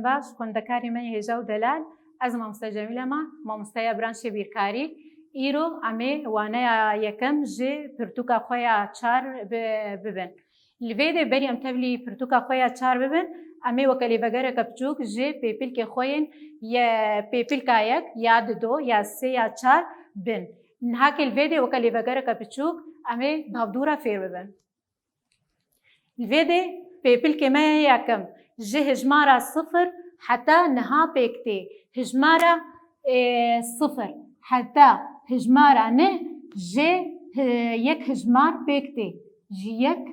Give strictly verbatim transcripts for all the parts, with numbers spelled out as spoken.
Baş, xwendekarê me yê hêja û delal, ez mamoste Cemîle me, mamosteya branşê bîrkarî. Îro em ê waneya yekem ji pirtûka xwe ya çar bi-, bibin. Li vê de berî em tevlî pirtûka xwe ya çar bibin, em ê weke lêvegereke piçûk ji pêpilkê xwe yên ye pêpilka yek ya dido ya sê ya çar bin. Niha kê li vê de weke lêvegereke piçûk em ê bi hevdû re fêr bibin. Li vê de pêpilkê me ye yekem, ji hejmara sifir heta niha pêk tê. Hejmara, e, sifir heta hejmara neh ji, e, yek hejmar pêk tê. Ji yek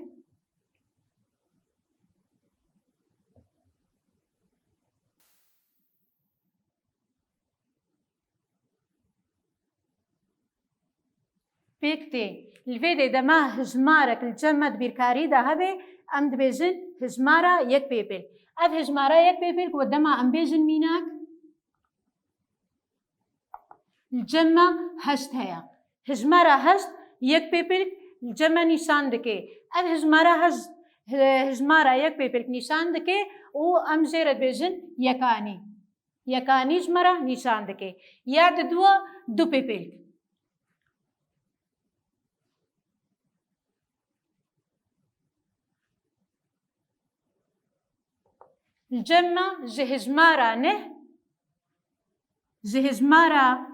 pêk tê. Li vê dê dema hejmarek li cem me di bîrkarî de hebe, em dibêjin hejmara yek pêpil. Ev hejmara yek pêpil ku dema em bêjin mînak, li cem me heşt heye. Hejmara heşt yek pêpil li cem me nîşan dike. Ev hejmara heşt, he-, hejmara yek pêpil nîşan dike û em jê re dibêjin yekanî. Yekanî ji me re nîşan dike. Ya diduwa du pêpilk. Li cem me ji hejmara neh, ji hejmara,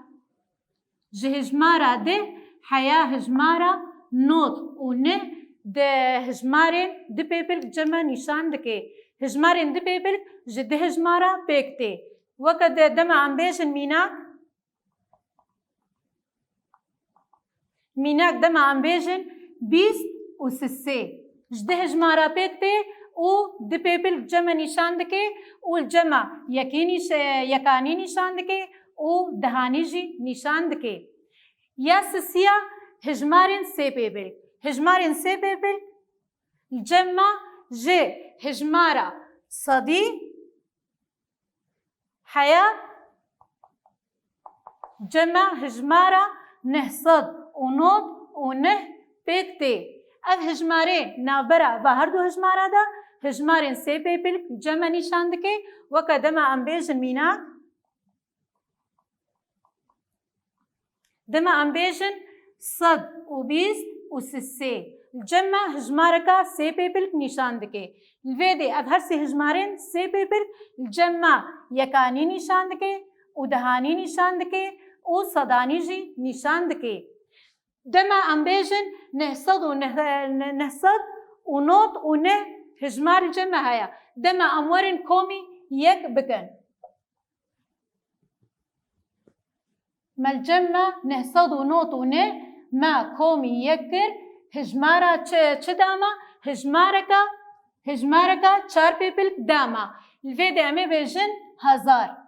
ji hejmara deh heya hejmara nod û neh di hejmarên du pêpilk cem me nîşan dike. Hejmarên du pêpilk ji du hejmara pêk tê. Weke de dema em bêjin mînak, mînak dema em bêjin bîst û sisê. Ji du hejmara pêk tê û du pêpil cem me nîşan dike û li cem me yekî nîş-, yekanî nîşan dike û dehanî jî nîşan dike. Ya sisiya hejmarên sê pêpil. Hejmarên sê pêpil li cem me ji hejmara sedî heya cem me hejmara neh sed û nod û neh pêk tê. Ev hejmarê navbera va her du hejmara de hejmarên sê pêpilk cem me nîşan dike, weke dema em bêjin mînak, dema em bêjin sed û bîst û sisê. Li cem me hejmareka sê pêpilk nîşan dike. Li vê dê ev her sê hejmarên sê pêpilk li cem me yekanî nîşan dike û dehanî nîşan dike û sedanî jî nîşan dike. Dema em bêjin neh sed û neh, neh sed û nod û neh hejmar li cem me heye. Dema em werin komî yek bikin. Me li cem me neh sed û nod û neh me komî yek kir, hejmara çi, çi da me? Hejmareka, hejmareka çar pêpilk da me. Li vê de em ê bêjin hezar.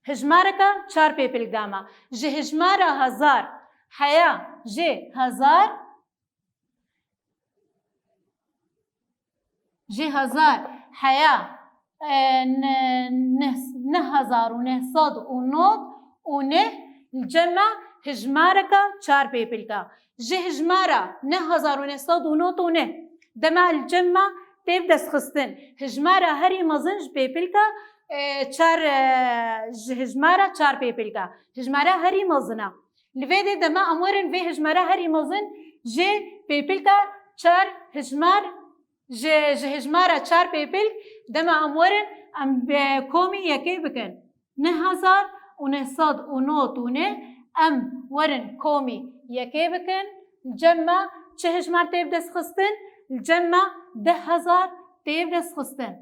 Hejmareka çar pêpilk da me. Ji hejmara hezar heya ji hezar Ji hezar heya, e, ne-, ne-, neh hezar û neh sed û nod û neh li cem me hejmareka çar pêpilka. Ji hejmara neh hezar û neh sed û nod û neh dema li cem me tê bi dest xistin. Hejmara herî mezin ji pêpilka, e, çar, e, ji hejmara çar pêpilka. Hejmara herî mezin e. Li vê dê dema em werin vê hejmara herî mezin ji pêpilka çar hejmar, ji, ji hejmara çar pêpilk dema em werin, em bi komî yekê bikin. Neh hezar û neh sed û nod û neh em werin komî yekê bikin. Li cem me çi hejmar tê bi dest xistin? Li cem me deh hezar tê bi dest xistin.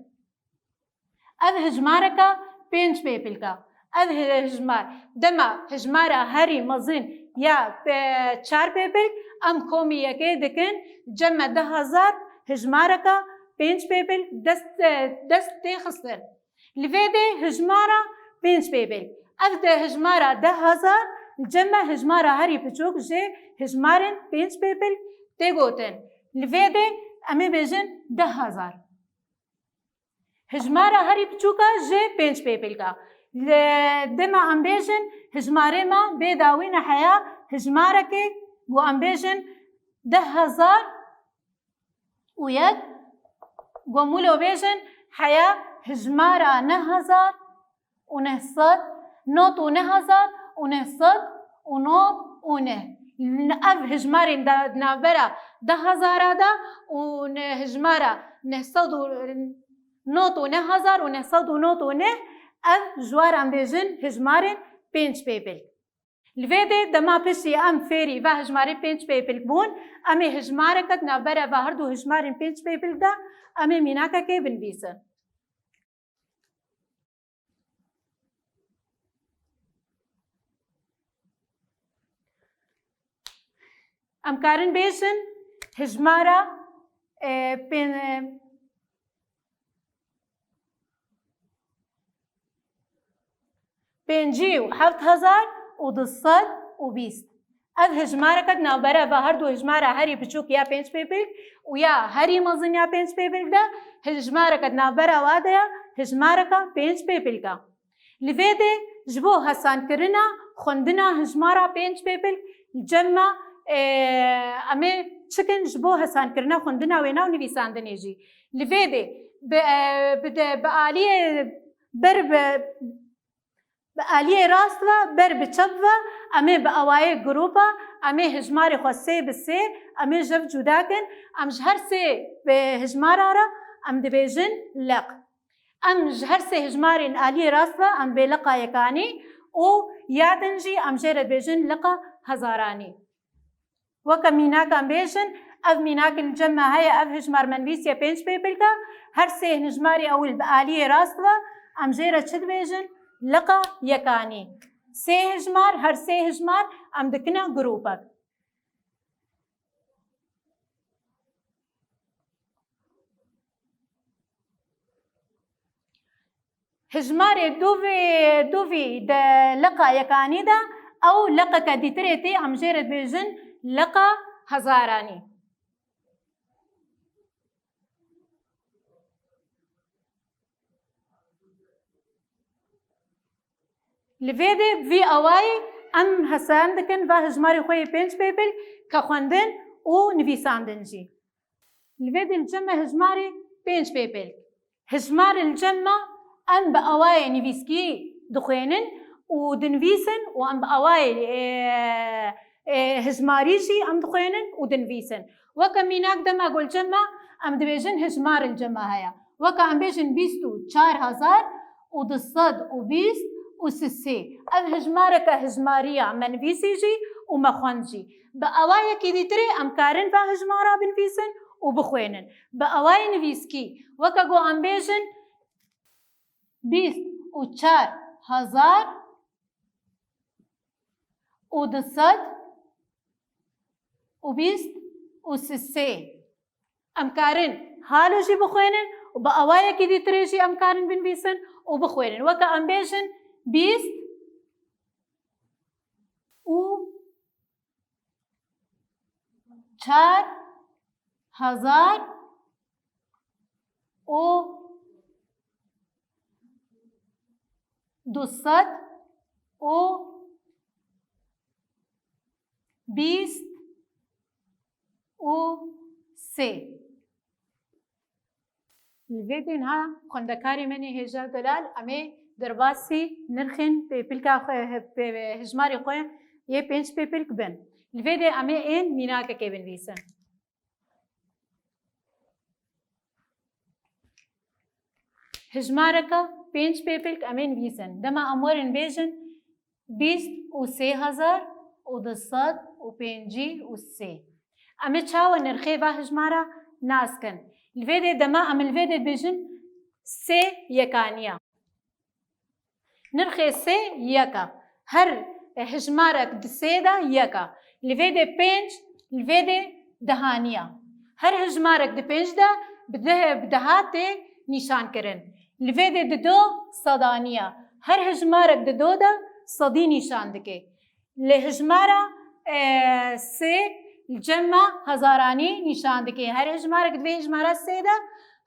Ev hejmareka pênc pêpilka. Ev he-, hejmar. Dema hejmara herî mezin ya, e, çar pêpilk, em komî yekê dikin, cem me deh hezar, hejmareka pênc pêpilk dest, e, dest tê xistin. Li vê dê hejmara pênc pêpilk. Ev de hejmara deh hezar, cem me hejmara herî piçûk ji hejmarên pênc pêpilk tê gotin. Li vê dê em ê bêjin deh hezar. Hejmara herî piçûka ji pênc pêpilka. Li dema em bêjin, hejmarê me bê dawî ne heya hejmarekê, ku em bêjin deh hezar û yek, ku em wilo bêjin heya Hijmara neh hezar û neh sed, nod û neh hezar û neh sed û nod û neh. Ev hijmarên de, di navbera deh hezara de û ne-, hijmara neh sed û nod û neh hezar û neh sed û nod û neh, ev ji wan re em bêjin hijmarên pênc pêpilk. Li vê de dema piştî em fêrî va hijmarê pênc pêpilk bûn, em ê hijmareke di navbera va her du hijmarên pênc pêpilk de em ê mînakekê binivîsin. Em karin bêjin hijmara, e, pên-, e, pêncî û heft hezar û du sed û bîst. Ev hijmareke di navbera va her du hijmara herî biçûk ya pênc pêpilk û ya herî mezin ya pênc pêpilk de, hijmareke di navbera wa de ya, hijmareke pênc pêpilk e. Li vê de ji bo hesankirina xwendina hijmara pênc pêpilk li cem me, e, em ê çikin ji bo hesankirina xwendina wêna û nivîsandinê jî. Li vê de bi, e, bi de, bi aliyê ber bi, bi aliyê rast ve ber bi çep ve em ê bi awayê grûpa, em ê hijmarê xwe sê bi sê, em ê jev cuda kin, em ji her sê bi hijmara re em dibêjin leq. Em ji her sê hijmarên aliyê rast ve em bê liqa yekanî û ya din jî em jê re dibêjin liqa hezaranî. Weke mînak em bêjin, ev mînak li cem me heye, ev hijmar me nivîsiye pênc pêpilk e, her sê hijmarê ewil bi aliyê rast ve em jê re çi dibêjin? Liqa yekanî. Sê hijmar, her sê hijmar em dikine grûpek. Hijmarê dûvî, dûvî di liqa yekanî de ew liqeke dîtirê tê, em jê re dibêjin liqa hezaranî. Li vê de bi vî awayî em hesayend dikin va hijmarê xwe yê pênc pêpilk ke xwendin û nivîsandin jî. Li vê de li cem me hijmarê pênc pêpilk. Hijmar li cem me em bi awayê nivîskî dixwênin û dinivîsin û em bi awayê, e, e, hijmarî jî em dixwênin û dinivîsin. Weke mînak dema ku li cem me em dibêjin hijmar li cem me heye. Weke em bêjin bîst û çar hezar û du sed û bîst û sisê. Ev hijmareke hijmarî ya me nivîsî jî û me xwend jî. Bi awayekî dîtirê em karin va hijmara binivîsin û bixwênin. Bi awayê nivîskî, weke ku em bêjin bîst û çar hezar û du sed û bîst û sisê. Em karin halo jî bixwênin û bi awayekî dîtirê jî em karin binivîsin û bixwênin. Weke em bêjin bîst û çar hezar û du sed û bîst û sê. Li vê de niha xwendekarê me nê hêja delal, em ê derbasî nirxên pêpilka xwe, pê-, hijmarê xwe yê pênc pêpilk bin. Li vê de em ê ên mînakekê binivîsin. Hijmareke pênc pêpilk em ê nivîsin. Dema em werin bêjin bîst û sê hezar û du sed û pêncî û sê. Em ê çawa nirxê va hijmara nas kin? Li vê de dema em li vê de dibêjin sê yekaniya. Nirxê sê yek e. Her hijmarek di sê de yek e. Li vê de pênc, li vê de dehaniya. Her hijmarek di pênc de bi deh, bi deha tê nîşankirin. Li vê de di do sedaniya. Her hijmarek di do de sedî nîşan dike. Li hijmara, e, sê li cem me hezaranî nîşan dike. Her hijmarek di vê hijmara sê de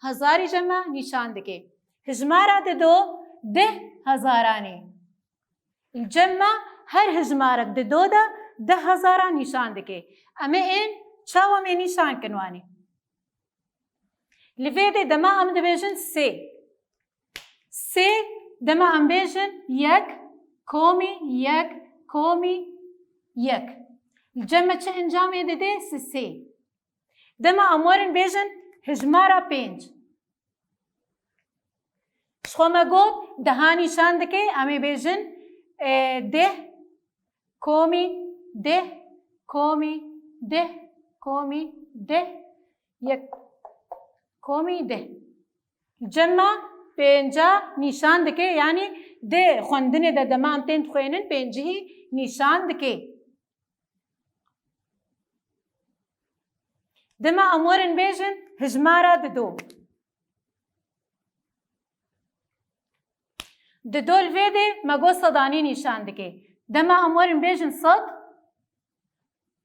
hezarî cem me nîşan dike. Hijmara di do deh hezaranî. Li cem me her hijmarek di do de deh hezara nîşan dike. Em ê ên çawa em ê nîşan kin wanî? Li vê de dema em dibêjin sê. Sê, dema em bêjin yek komî yek komî yek. Li cem me çi encamê dide? Sisê. Dema em werin bêjin hijmara pênc. Ji xwe me got deha nîşan dike, em ê bêjin, e, deh komî deh komî deh komî deh yek komî deh. Cem me pênca nîşan dike, yanî di xwendinê de dema em tên dixwênin pêncihî nîşan dike. Dema em werin bêjin hijmara dido. Dido li vê de me got sedanî nîşan dike. Dema em werin bêjin sed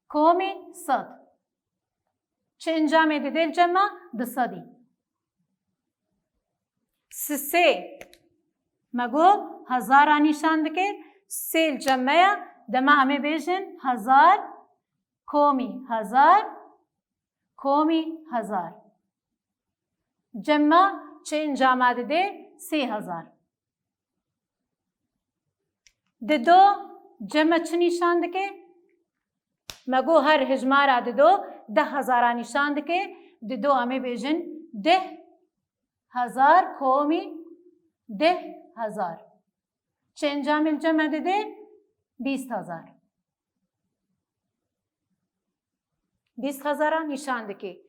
komî sed. Çi encamê dide li cem me? Du sedî. Sisê me got hezara nîşan dike. Sê li cem me ye. Dema em ê bêjin hezar komî hezar komî hezar. Cem me çi encama dide? Sê hezar. Dido cem me çi nîşan dike? Me got her hijmara dido deh hezara nîşan dike. Dido em ê bêjin deh hezar komî deh hezar. Çi encamê li cem me dide? Bîst hezar. Bîst hezara nîşan dike.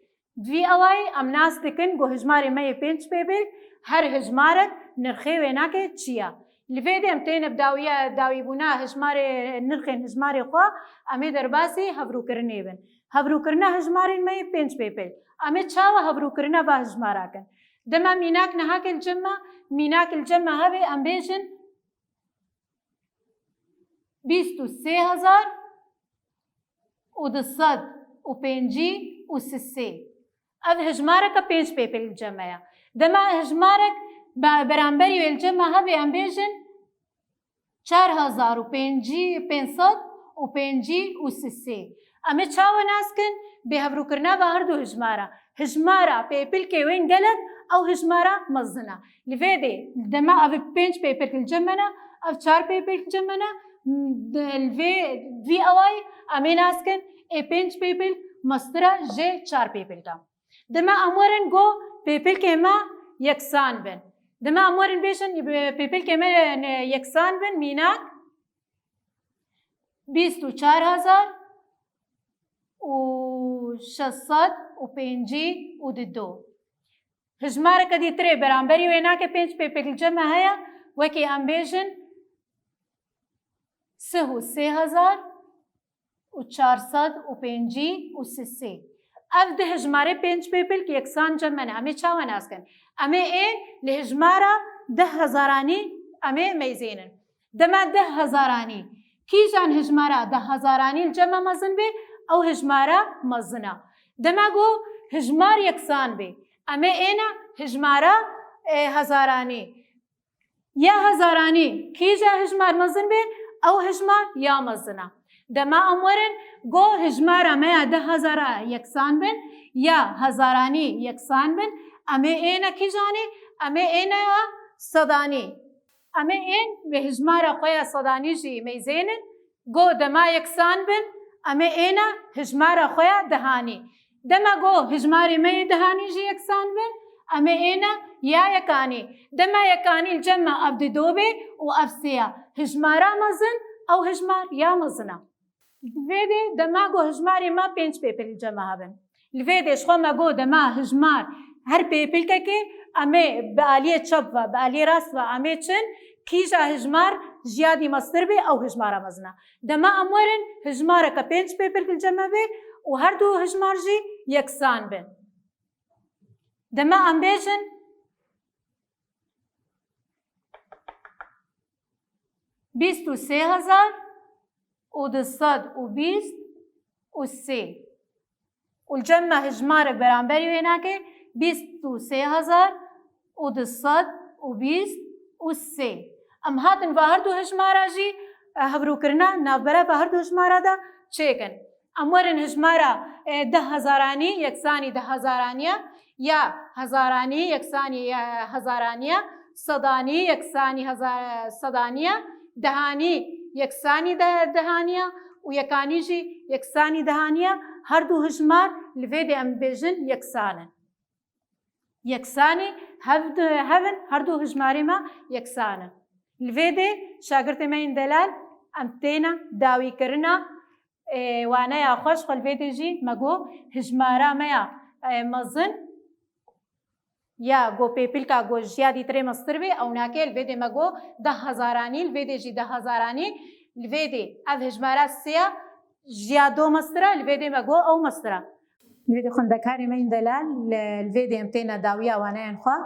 Di vî awayî em nas dikin ku hijmarê me yê pênc pêpêl, her hijmarek nirxê wênakê çi ye. Li vê de em têne bi dawiya, dawîbûna hijmarê, nirxên hijmarê xwe, em ê derbasî hevrûkirinê bin. Hevrûkirina hijmarên me yê pênc pêpêl. Em ê çawa hevrûkirina va hijmara kin? Dema mînak niha ke li cem me, mînak li cem me hebe, em bêjin bîst û sê hezar û du sed û pêncî û sisê. Ev hijmareke pênc pêpêl li cem me ye. Dema hijmarek be-, beramberî wê li cem me hebe, em bêjin çar hezar û pêncî, pênc sed û pêncî û sisê. Em ê çawa nas kin? Bi hevrûkirina va her du hijmara. Hijmara pêpilkê wên gelek, ew hijmara mezin e. Li vê de dema ev pênc pêpilk li cem me ne, ev çar pêpilk li cem me ne, m, de, li vê, vî awayî em ê nas kin, ê pênc pêpilk mestir e ji çar pêpilkan. Dema em werin ku pêpilkê me yeksan bin. Dema em werin bêjin, pêpilkê me, e, yeksan bin, mînak, bîst û çar hezar û şeş sed û pêncî û dido. Hijmareke dîtirê beramberî wê nake, pênc pêpilk li cem me heye, wekî em bêjin sih û sê hezar û çar sed û pêncî û sisê. Ev du hijmarê pênc pêpilk yeksan cem me ne. Em ê çawa nas kin? Em ê ê li hijmara deh hezaranî em ê meyzênin. Dema deh hezaranî kîjan hijmara deh hezaranî li cem me mezin bê, ew hijmara mezin e. Dema ku hijmar yeksan bê, em ê êne hijmara, e, hezaranî. Ya hezaranî kîja hijmar mezin bê, ew hijmar ya mezin e. Dema em werin ku hijmara me ya deh hezara yeksan bin, ya hezaranî yeksan bin, em ê êne kîjanî? Em ê êne ya sedanî. Em ê ên bi hijmara xwe ya sedanî jî meyzênin, ku dema yeksan bin, em ê êne hijmara xwe ya dehanî. Dema ku hijmarê me yê dehanî jî yeksan bin, em ê êne ya yekanî. Dema yekanî li cem me ev dido bê û ev sê ya. Hijmara mezin, ew hijmar ya mezin e. Li vê de dema ku hijmarê me pênc pêpil li cem me hebin. Li vê de ji xwe me got dema hijmar her pêpilkekê em ê bi aliyê çep ve, bi aliyê rast ve em ê çin, kîja hijmar ji ya dî mestir bê, ew hijmara mezin e. Dema em werin hijmareke pênc pêpilk li cem me bê û her du hijmar jî yeksan bin. Dema em bêjin bîst û sê hezar û du sed û bîst û sê. Û li cem me hijmarek beramberî wê nake, bîst û sê hezar û du sed û bîst û sê. Em hatin va her du hijmara jî, e, hevrûkirina navbera va her du hijmara de çêkin. Em werin hijmara, e, deh hezaranî yeksanî deh hezaranî ye, ya hezaranî yeksanî, e, hezaranî ye, Sedanî yeksanî hezar, sedanî ye, dehanî yeksanî de, dehanî ye û yekanî jî yeksanî dehanî ye. Her du hijmar li vê de em bêjin yeksan in. Yeksanî hev, hev in, her du hijmarê me yeksan in. Li vê de şagirtê me yên delal em têne dawîkirina, ê, waneya xwe, ji xwe li vê de jî me got hijmara me ya, ê, mezin ya ku pêpilka ku ji ya dîtirê mestir bê, ew nake, li vê dê me got deh hezaranî, li vê dê jî deh hezaranî, li vê dê ev hijmara sê ya ji ya do mestir e, li vê dê me got ew mestir e. Li vê dê xwendekarê me yên delal, li, li vê dê em têne dawiya waneyên xwe,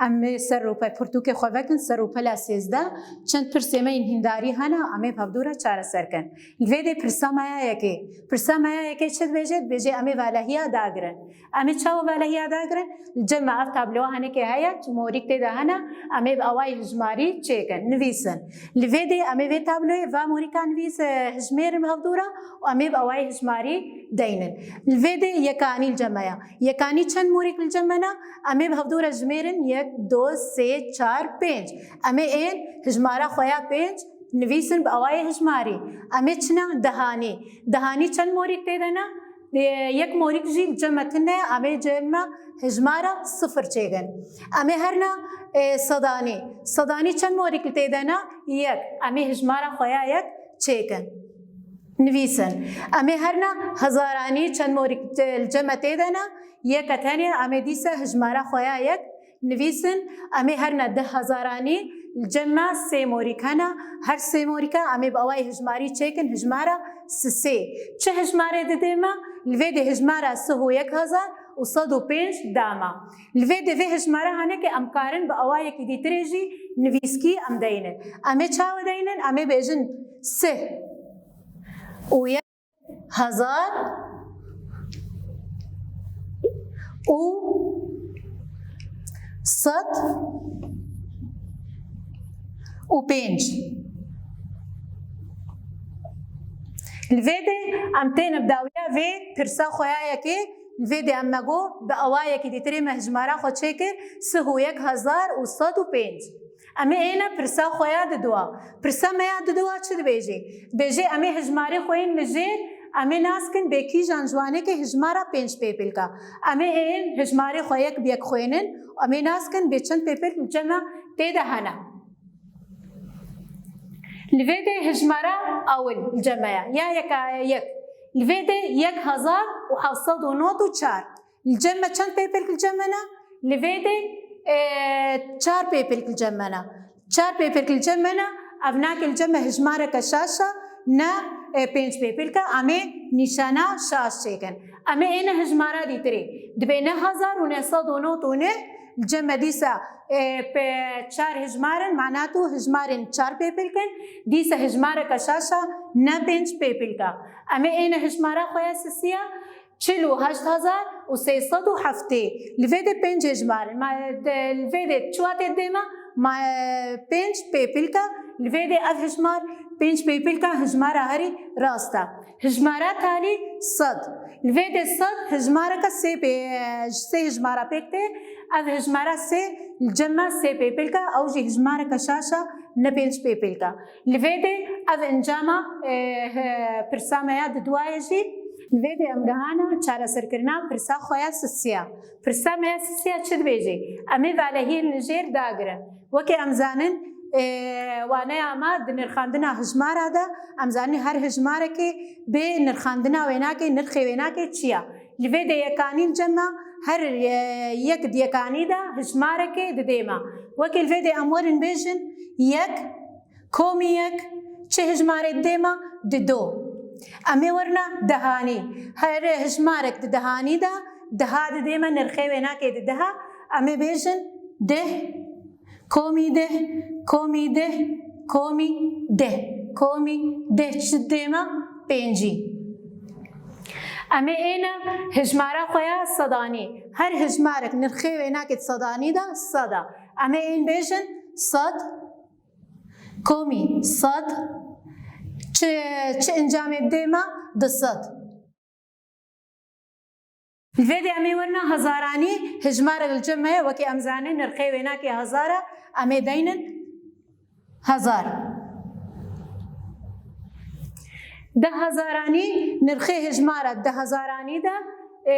em ê ser rûpel pirtûkê xwe vekin, ser rûpela sêzdeh, çend pirsê me yên hîndarî hene, em ê bi hevdû re çareser kin. Li vê dê pirsa me ya yekê. Pirsa me ya yekê çi dibêje? Dibêje em ê valehiya dagirin. Em ê çawa valehiya dagirin? Li cem me ev tabloya henekê heye, morîk tê de hene, em ê bi awayê hijmarî çêkin, nivîsin. Li vê dê em ê vê tabloyê va morîka nivîs, e, hijmêrin bi hevdû re û em ê bi awayê hijmarî deynin. Li vê dê yekanî li cem me ya. Yekanî çend morîk li cem me ne? Em ê bi hevdû re jimêrin yek, du, sê, çar, pênc. Em ê ên hijmara xwe ya pênc nivîsin bi awayê hijmarî. Em ê çina dehanî. Dehanî çend morîk tê de ne? Ê, yek morîk jî li cem me tune ye, em ê cem me hijmara sifir çêkin. Em ê herna, ê, sedanî. Sedanî çend morîk li tê de ne? Yek. Em ê hijmara xwe ya yek çêkin. Nivîsin. Em ê herna hezaranî çend morîk, e, li cem me tê de ne? Yek e tenê, em ê dîsa hijmara xwe ya yek nivîsin, em ê herna deh hezaranî, li cem me sê morîk hene, her sê morîka em ê bi awayê hijmarî çêkin, hijmara sisê. Çi hijmarê didê me? Li vê dê hijmara sih û yek hezar û sed û pênc da me. Li vê dê vê hijmara hene ke em karin bi awayekî dîtirê jî nivîskî em deynin. Em ê çawa deynin? Em ê bêjin sih û yek hezar û sed û pênc. Li vê de em têne bi dawiya vê pirsa xwe ya yekê, li vê de em me got, bi awayekî dîtirê me hijmara xwe çêkir, sih û yek hezar û sed û pênc. Em ê êne pirsa xwe ya diduwa. Pirsa me ya diduwa çi dibêjê? Dibêjê em ê hijmarê xwe yên li jêr, em ê nas kin bê kîjan ji wanekê hijmara pênc pêpilka. Em ê ên hijmarê xwe yek bi yek xwênin, em ê nas kin bê çend pêpilk li cem me tê de hene. Li vê de hijmara awil li cem me ya. Ya yeka yek. Li vê de yek hezar û heft sed û nod û çar. Li cem me çend pêpilk li cem me ne? Li vê de, e, çar pêpilk li cem me ne. Çar pêpilk li cem me ne, ev nake li cem me hijmareke şaş e, ne, e, pênc pêpilk e, em ê nîşana şaş çêkin. Em ê êne hijmara dîtirê. Dibê neh hezar û neh sed û nod û neh, li cem me dîsa, e, pe-, çar hijmar in, mana tu hijmarên çar pêpilk in, dîsa hijmareke şaş e, ne pênc pêpilk e. Em ê êne hijmara xwe ya sisiya, çil û heşt hezar û sê sed û heftê. Li vê de pênc hejmar in. Ma, de, li vê de çi watê dê me? Ma, e, pênc pêpilka. Li vê de ev hejmar pênc pêpilka, hejmara herî rast e. Hejmara talî sed. Li vê de sed hejmareke sê pê-, e, ji sê hejmara pêk tê. Ev hejmara sê li cem me sê pêpilka, ew jî hejmareke şaş e, ne pênc pêpilka. Li vê de ev encama, e, he, pirsa me ya diduwa ye jî. Li vê de em gehana çareserkirina pirsa xwe ya sisiya. Pirsa me ya sisiya çi dibêje? Em ê valehiyên li jêr dagirin. Weke em zanin, e, waneya me di nirxandina hijmara de, em zanin her hijmarekê bê nirxandina wênakê, nirxê wênakê çi ya? Li vê de yekanî li cem me, her, e, yek di yekanî de hijmarekê didê me. Wekî li vê de em werin bêjin, yek, komî yek, çi hijmarê didê me? Di do. Em ê werina dehanî. Her hijmarek di dehanî de, deha didê me, nirxê wênakê di deha. Em ê bêjin deh, komî deh, komî deh, komî deh, komî deh çi dê me? Pêncî. Em ê êne hijmara xwe ya sedanî. Her hijmarek nirxê wênakê di sedanî de sed e. Em ê ên bêjin sed, komî sed, çi, çi encamê dê me? Du sed. Li vê de em ê werina hezaranî, hejmarek li cem me ye, wekî em zanîn nirxê wênakê hezar e, em ê deynin hezar. Deh hezaranî, nirxê hejmara deh hezaranî de, e,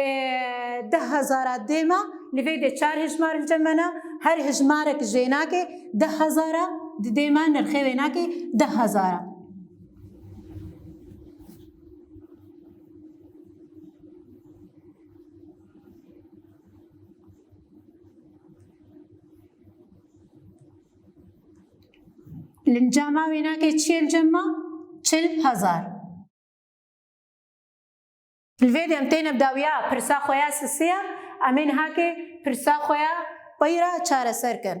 deh hezara dê me, li vê de çar hejmar li cem me ne, her hejmarek ji wênakê deh hezar e, di dê me nirxê wênakê deh hezar e. Li cem me wênakê çi ye li cem me? Çil hezar. Li vê de em têne bi dawiya pirsa xwe ya sisiya, em ê niha kê pirsa xwe ya peyra çareser kin.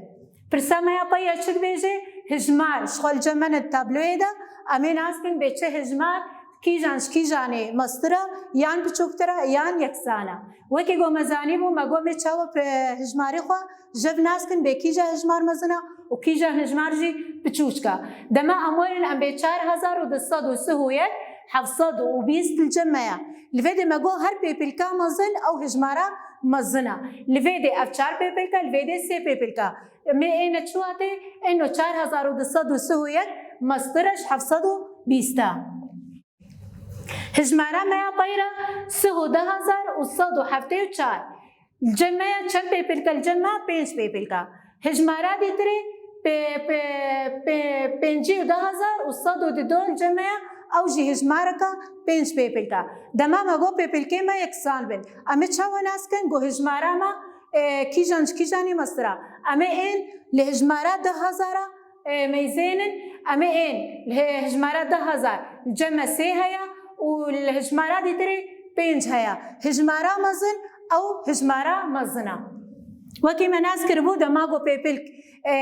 Pirsa me ya peyra çi dibêje? Hijmar, ji xwe li cem me ne di tabloyê de, em ê nas kin bê çi hijmar, kîjan ji kîjanê mestir e, yan biçûktir e, yan yeksan e. Wekî ku me zanîbû, me got me çawa pe-, hijmarê xwe jev nas kin bê kîja hijmar mezin e û kîja hijmar jî biçûçk e. Dema em werin em bê çar hezar û du sed û sih û yek, heft sed û bîst li cem me ye. Li vê de me got her pêpilka mezin ew hijmara mezin e. Li vê de ev çar pêpilka, li vê de sê pêpilka. Em ê êne çi watê? Êno çar hezar û du sed û sih û yek mestir e ji heft sed û bîst e. Hijmara me ya peyra sih û du hezar û sed û heftê û çar. Li cem me ya çend pêpilka? Li cem me pênc pêpilka. Hijmara dîtirê pê-, pê-, pê-, pêncî û du hezar û sed û du li cem me ya, ew jî hijmareka pênc pêpilka. Dema me got pêpilkê me yeksan bin. Em ê çawa nas kin ku hijmara me, e, kîjan ji kîjanê mestir e? Em ê ên li hijmara du hezar e, e, meyzênin, em ê ên li hijmara du hezar li cem me sê heye û li hijmara dîtirê pênc heye. Hijmara mezin ew hijmara mezin e. Wekî me nas kiribû, dema ku pêpilk, e,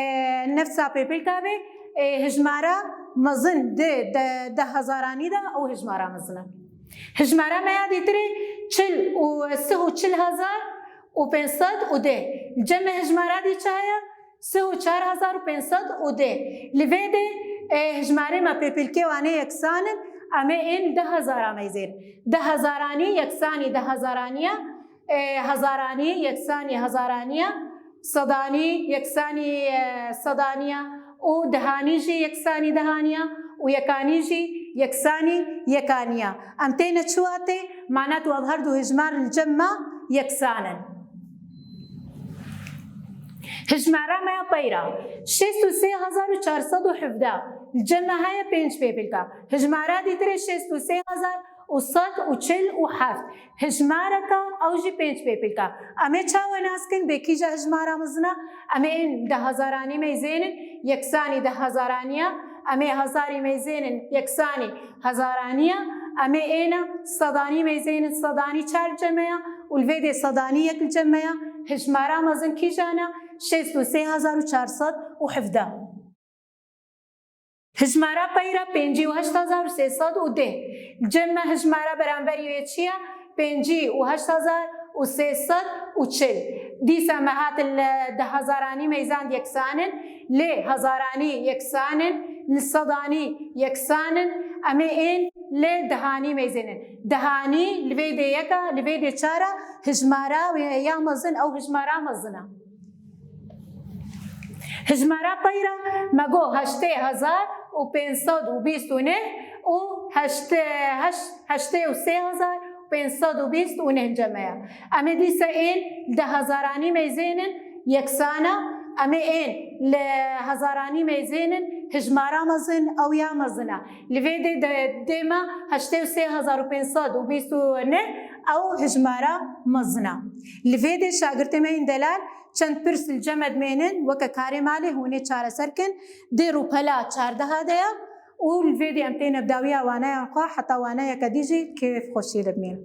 nefsa pêpilka be, e, hijmara mezin di, de, deh hezaranî de ew hijmara mezin e. Hijmara me ya dîtirê çil û sih û çil hezar û pênc sed û deh. Li cem me hijmara dî çi heye? Sih û çar hezar û pênc sed û deh. Li vê de, e, hijmarê me pêpilkê wan ê yeksan in, em ê ên deh hezara meyzên. Deh hezaranî yeksanî deh hezaraniya, e, hezaranî yeksanî hezaraniya, sedanî yeksanî, e, sedaniya û dehanî jî yeksanî dehaniya û yekanî jî yeksanî yekaniya. Em têne çi watê? Mana tu ev her du hijmar li cem me yeksan in. Hijmara me ya peyra şêst û sê hezar û çar sed û hevdeh, li cem me heye pênc pêpilka. Hijmara dîtirê şêst û sê hezar û sed û çil û heft. Hijmareka ew jî pênc pêpilka. Em ê çawa nas kin bê kîja hijmara mezin e? Em ê ên deh hezaranî meyzênin, yeksanî deh hezaraniya. Em ê hezarî meyzênin, yeksanî hezaraniya. Em ê êne sedanî meyzênin, sedanî çar li cem me ya û li vê dê sedanî yek li cem me ya. Hijmara mezin kîjan e? Şêst û sê hezar û çar sed û hevdeh. Hijmara peyra pêncî û heşt hezar û sê sed û deh. Li cem me hijmara beramberî wê çi ye? Pêncî û heşt hezar û sê sed û çil. Dîsa me hatin li deh hezaranî meyzand yeksan in, lê hezaranî yeksan in, li sedanî yeksan in. Em ê ên lê dehanî meyzênin. Dehanî li vê dê yek e, li vê dê çar e, hijmara wê ya mezin ew hijmara mezin e. Hijmara peyra me got heştê hezar û pênc sed û bîst û neh û heştê, heşt, heştê û sê hezar û pênc sed û bîst û neh cem me ye. Em ê dîsa ên li deh hezaranî meyzênin, yeksan e. Em ê ên li hezaranî meyzênin, hijmara mezin ew ya mezin e. Li vê dê, dê, dê me heştê û sê hezar û pênc sed û bîst û neh ew hijmara mezin e. Li vê dê şagirtê me yên delal çend pirs li cem me dimênin, weke karê malê hûn ê çareser kin, dê rûpela çardeha de ye û li vê dê em têne bi dawiya waneyan xwe heta waneyeke dî jî kêf xweşiyê de bimînin.